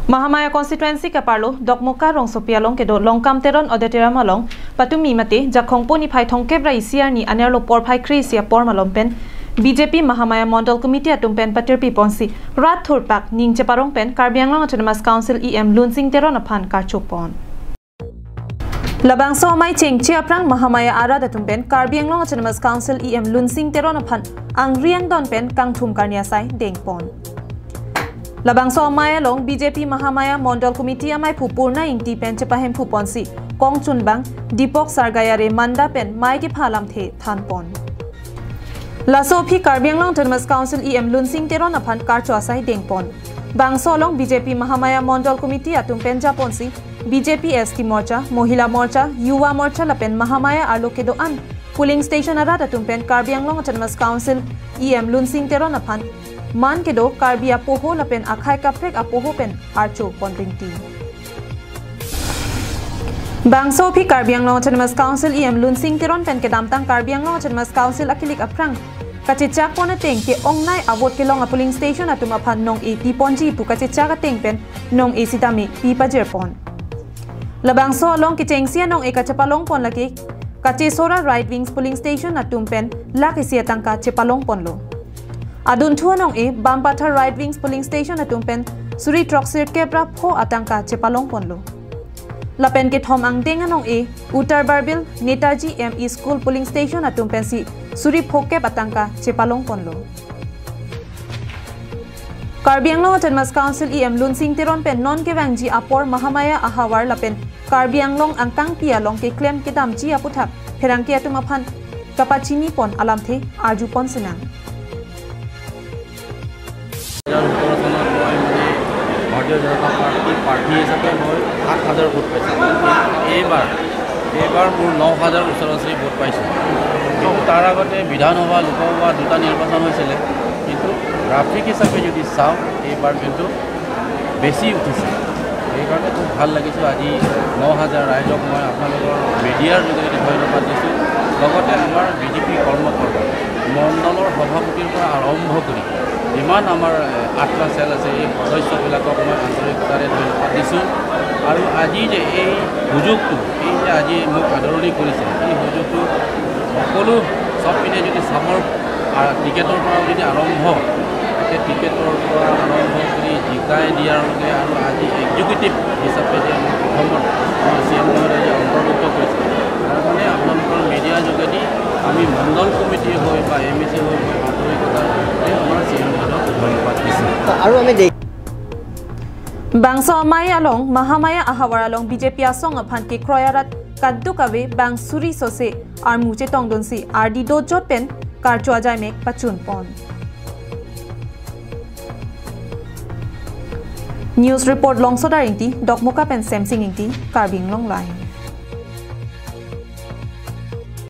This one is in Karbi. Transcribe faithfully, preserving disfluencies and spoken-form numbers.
Mahamaya constituency kaparlo Dokmoka rongsopi along kedo Longkam Teron Auditorium along patumi mate Jakhong po niphai thomkep ra isi arni anerlo porphai kre-isi apor malom pen B J P Mahamaya Mondol Committee atum pen patirpi ponsi rat thurpak ning cheparong pen Karbi Anglong Autonomous Council E M Lunsing Teron aphan karcho pon. Labangso amei chengche aphrang Mahamaya arat atum pen Karbi Anglong Autonomous Council E M Lunsing Teron aphan angri angdon pen kangthum karni asai dengpon. Labangso amei along B J P Mahamaya Mondol Committee ameiphu Purna Ingti pen chepahemphu ponsi kongchunbang Deepak Sargayare Manda pen mei kepha alamthe thanpon. Laso aphi Karbi Anglong Autonomous Council E M Lunsing Teron aphan karcho asai dengpon. Bangso along B J P Mahamaya Mondol Committee atum pen japonsi B J P S T Morcha, Mohila Morcha, Yuva Morcha lapen Mahamaya arlo kedo-an polling station arat atum pen Karbi Anglong Autonomous Council E M Lunsing Teron aphan man kedo Karbi apoho lapen akhei kaprek apoho pen archo pon ringti. Bangso aphi Karbi Anglong Autonomous Council E M Lunsing Teron pen kedamtang Karbi Anglong Autonomous Council akilik aphrang kachechak pon ateng ke-ongnei a-vote kelong a-polling station atum aphan nong-e piponji pu kachechak ateng pen nong-e sitame pi pajirpon. Labangso along kechengsi anong-e kachepalong pon lake Kachesora Right Wings polling station atum pen lakh isi atangka chepalong ponlo. Adunthu anong-e Bampathar Right Wings polling station atum pen suri throksirkep ra pho atangka chepalong ponlo. Lapen kethom angdeng anong-e Uttar Barbil Netaji M E School polling station atum pensi suri phokep atangka chepalong ponlo. Karbi Anglong Autonomous Council E M Lunsing Teron pen non kevangji apor Mahamaya ahavar lapen Karbi Anglong angkangpi along keklem kedamji aputhak pherangke atum aphan kapachini pon alamthe arju pon sinang. দুহেজাৰ সোতৰ চনত মই মানে ভাৰতীয় জনতা পাৰ্টি প্ৰাৰ্থী হিচাপে মই সাত হাজাৰ ভোট পাইছিলোঁ। এইবাৰ, এইবাৰ মোৰ ন হাজাৰ ওচৰা ওচৰি ভোট পাইছোঁ। কিন্তু তাৰ আগতে বিধানসভা, লোকসভা দুটা নিৰ্বাচন হৈছিলে, কিন্তু গ্ৰাফিক হিচাপে যদি চাওঁ, এইবাৰ কিন্তু বেছি উঠিছে। সেইকাৰণে খুব ভাল লাগিছে। আজি ন হাজাৰ ৰাইজক মই আপোনালোকৰ মিডিয়াৰ যোগেদি ধন্যবাদ দিছোঁ। লগতে আমাৰ বি জে পি কৰ্মকৰ্তা, মণ্ডলৰ সভাপতিৰ পৰা আৰম্ভ কৰি যিমান আমাৰ, এ, আঠটা চেল আছে, এই সদস্যবিলাকক মই আন্তৰিকতাৰে ধন্যবাদ দিছোঁ। আৰু আজি যে এই সুযোগটো, এই যে আজি মোক আদৰণি কৰিছে, এই সুযোগটো সকলো চব পিনে যদি চাবৰ, আ, টিকেটৰ পৰা যদি আৰম্ভ, গতিকে টিকেটৰ পৰা আৰম্ভ কৰি জিকাই দিয়ালৈকে আৰু আজি এক্সিকিউটিভ হিচাপে যে মোক প্ৰথমত আমাৰ চি এম মহোদয়ে অন্তৰ্ভুক্ত কৰিছে, তাৰ কাৰণে আপোনালোকৰ মিডিয়াৰ যোগেদি আমি মণ্ডল কমিটি হৈ বা এম ই চি হৈ মই আন্তৰিকতাৰে আমাৰ চি এম মহোদয়ক ধন্যবাদ দিছোঁ। আৰু আমি দেখ- Bangso amei along Mahamaya ahavar along B J P asong aphan kekroi arat kadokave bang suri sose armu chetongdunsi ardi dojot pen karcho ajaimek pachun pon. News report Longsodar Ingti, Dokmoka pen Semsing Ingti, Karbi Anglong Live.